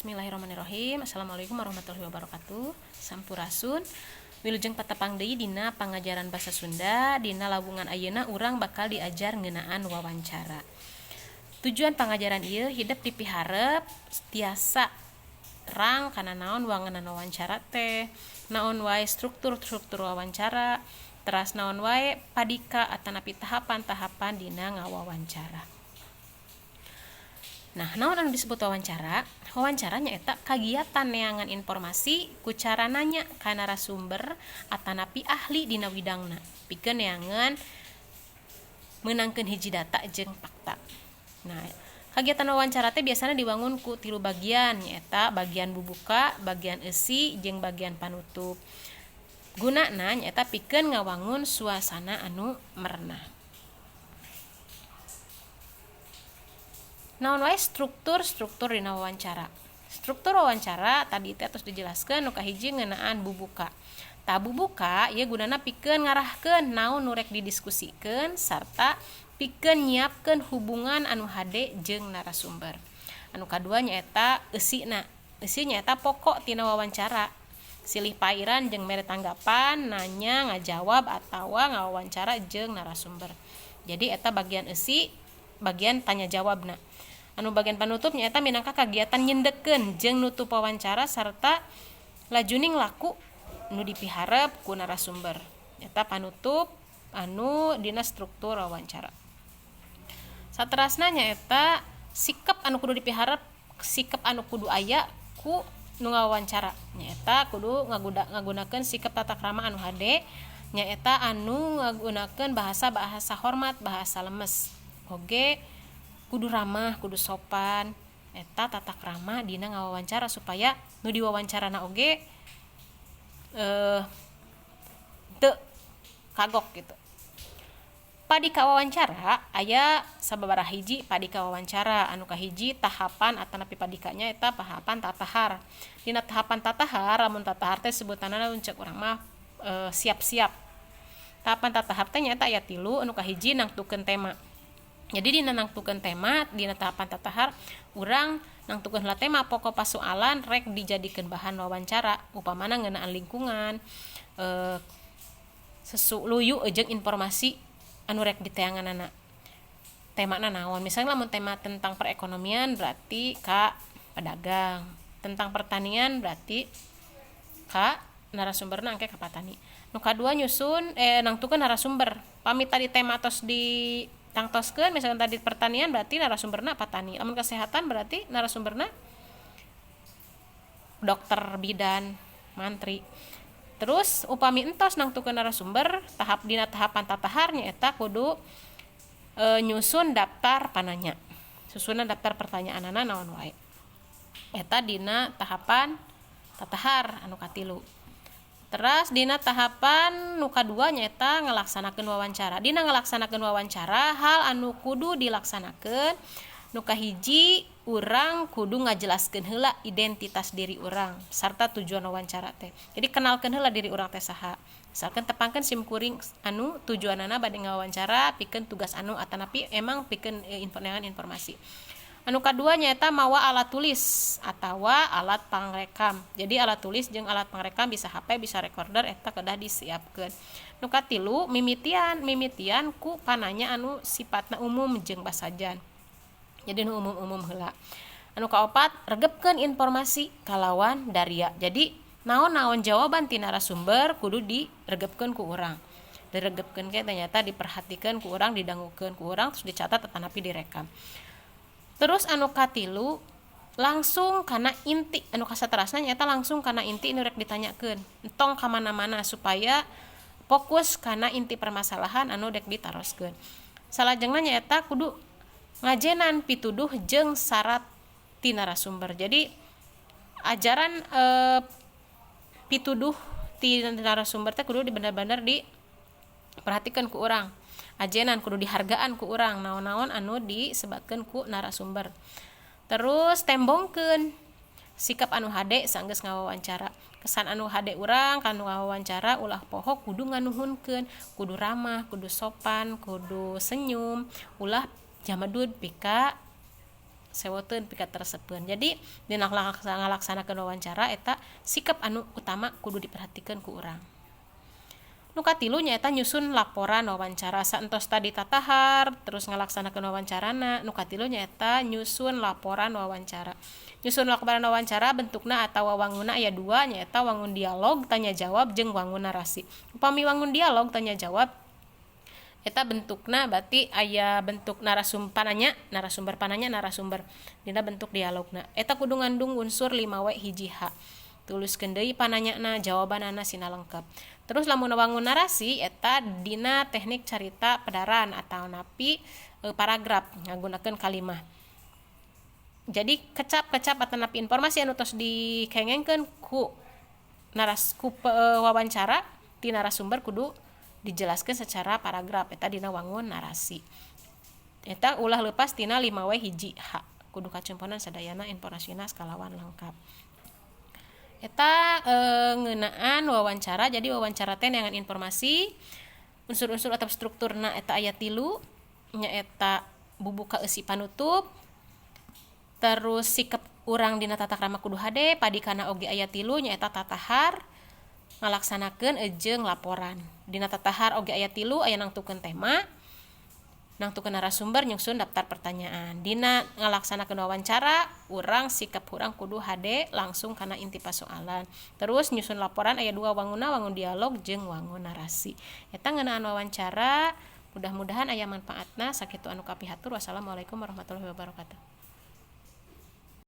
Bismillahirrahmanirrahim. Assalamualaikum warahmatullahi wabarakatuh. Sampurasun. Wilujeng patepang deui dina pangajaran basa Sunda. Dina lawungan ayeuna urang bakal diajar ngeunaan wawancara. Tujuan pangajaran ieu hidep dipiharep tiasa terang kana naon wangenan wawancara teh, naon wae struktur-struktur wawancara, teras naon wae padika atanapi tahapan-tahapan dina ngawawancara. Nah, naon anu disebut wawancara? Wawancara nyaeta kagiatan neangan informasi ku cara nanya ka narasumber atanapi ahli dina widangna pikeun neangan meunangkeun hiji data jeung fakta. Nah, kagiatan wawancara teh biasana diwangun ku tilu bagian, nyaeta bagian bubuka, bagian eusi, jeung bagian panutup. Gunana nyaeta pikeun ngawangun suasana anu merenah. Naon wae struktur-struktur dina wawancara? Struktur wawancara tadi teh tos dijelaskeun. Nu kahiji ngeunaan bubuka. Tah, bubuka ieu gunana pikeun ngarahkeun naon nu rek didiskusikeun sarta pikeun nyiapkeun hubungan anu hade jeung narasumber. Anu kadua nyaeta eusina. Eusi nyaeta pokok tina wawancara. Silih pairan jeung mere tanggapan, nanya, ngajawab atawa ngawawancara jeung narasumber. Jadi eta bagian eusi, bagian tanya jawabna. Anu bagian panutup nyaeta minangka kagiatan nyendekeun jeung nutup wawancara sarta lajuning laku nu dipiharep ku narasumber. Eta panutup anu dina struktur wawancara. Saterasna nyaeta sikap anu kudu dipiharep, sikap anu kudu aya ku nu ngawawancara. Nyaeta kudu ngagunakeun sikap tata krama anu hade, nyaeta anu ngagunakeun bahasa-bahasa hormat, bahasa lemes. Oge kudu ramah, kudu sopan. Eta tata krama dina ngawawancara supaya nu diwawancarana oge teu kagok gitu. Padika wawancara aya sababaraha hiji padika wawancara. Anu kahiji tahapan atanapi padikanya eta tahapan tatahar. Dina tahapan tatahar, lamun tatahar teh sebutanna cek urang mah siap-siap. Tahapan tatahar teh nyaeta aya tilu. Anu kahiji nangtukeun tema. Jadi dina nangtukeun tema dina tahapan tatahar, urang nangtukeun heula tema pokok pasoalan rek dijadikeun bahan wawancara, upamana ngeunaan lingkungan, luyu jeung informasi anu rek diteanganana. Temana naon? Misalnya lamun tema tentang perekonomian berarti ka pedagang, tentang pertanian berarti ka narasumberna engke ka patani. Nu kadua nyusun nangtukeun narasumber. Pami tadi tema tos di tangtoskeun, misalkan tadi pertanian berarti narasumberna patani, lamun kesehatan berarti narasumberna dokter, bidan, mantri. Terus upami entos nangtukeun narasumber, tahap dina tahapan tatahar nyaeta kudu nyusun daftar pananya, susunan daftar pertanyaanana naon wae. Eta dina tahapan tatahar anu katilu. Teras dina tahapan nu kadua nyaeta ngalaksanakeun wawancara. Dina ngalaksanakeun wawancara, hal anu kudu dilaksanakeun nu kahiji urang kudu ngajelaskeun heula identitas diri urang sarta tujuan wawancara teh. Jadi kenalkeun heula diri urang teh saha. Misalkan tepangkeun sim kuring anu tujuanana bade ngawawancara pikeun tugas anu atanapi emang pikeun informasi. Anu kadua nyaeta mawa alat tulis atawa alat pangrekam. Jadi alat tulis jeung alat pangrekam bisa HP, bisa recorder, eta kedah disiapkeun. Nu katilu mimitian ku pananya anu sifatna umum jeung basajan. Jadi nu umum-umum heula. Anu kaopat regepkeun informasi kalawan daria. Jadi naon-naon jawaban ti narasumber kudu diregepkeun ku urang. Diregepkeun ke ternyata diperhatikeun ku urang, didangukeun ku urang, terus dicatat atanapi direkam. Terus anu katilu langsung kana inti, anu kasaterasna nyaeta langsung kana inti nu rek ditanyakeun. Entong ka mana-mana supaya fokus kana inti permasalahan anu rek ditaroskeun. Salajengna nyaeta kudu ngajenan pituduh jeung syarat ti narasumber. Jadi ajaran pituduh ti narasumber teh kudu bener-bener diperhatikeun ku urang. Ajenan kudu dihargaan ku urang naon-naon anu disebatkeun ku narasumber. Terus tembongkeun sikap anu hade sanggeus ngawawancara. Kesan anu hade urang kanu ngawawancara ulah poho kudu nganuhunkeun, kudu ramah, kudu sopan, kudu senyum, ulah jamadud pika Sewoteun pikateresepeun. Jadi dina ngalaksanakeun wawancara eta sikap anu utama kudu diperhatikeun ku urang. Nu katilu nyaeta nyusun laporan wawancara. Saentos tadi tatahar, terus ngalaksanakeun wawancarana, nu katilu nyaeta nyusun laporan wawancara. Nyusun laporan wawancara bentukna atawa wanguna aya dua, nyaeta wangun dialog tanya jawab jeung wangun narasi. Upami wangun dialog tanya jawab eta bentukna berarti aya bentuk narasum pananya, narasumber, pananya, narasumber dina bentuk dialogna. Eta kudu ngandung unsur 5W 1 H. Tuliskeun deui pananyana, jawabanana sina lengkap. Terus lamun wangun narasi eta dina teknik carita pedaran atau napi paragraf ngagunakeun kalimah. Jadi kecap-kecap atau napi informasi anu tos dikengengkeun ku naras ku wawancara ti narasumber kudu dijelaskan secara paragraf, eta dina wangun narasi. Eta ulah lepas tina 5W 1 H, kudu kacumponan sadayana informasina sakalawan lengkap. Eta ngeunaan wawancara. Jadi wawancara teh neangan informasi, unsur-unsur atau strukturna eta aya tilu, nyaeta bubuka, eusi, panutup. Terus sikap urang dina tata krama kudu hade, padikana oge aya tilu, nyaeta tatahar, ngalaksanakeun, jeung laporan. Dina tatahar oge aya tilu, aya nangtukeun tema, nangtukeun narasumber, nyusun daftar pertanyaan. Dina ngalaksanakeun wawancara urang, sikap urang kudu hade, langsung kana inti persoalan. Terus nyusun laporan aya dua wanguna, wangun dialog jeung wangun narasi. Eta ngeunaan wawancara, mudah-mudahan aya manfaatna. Sakitu anu kapihatur, wassalamualaikum warahmatullahi wabarakatuh.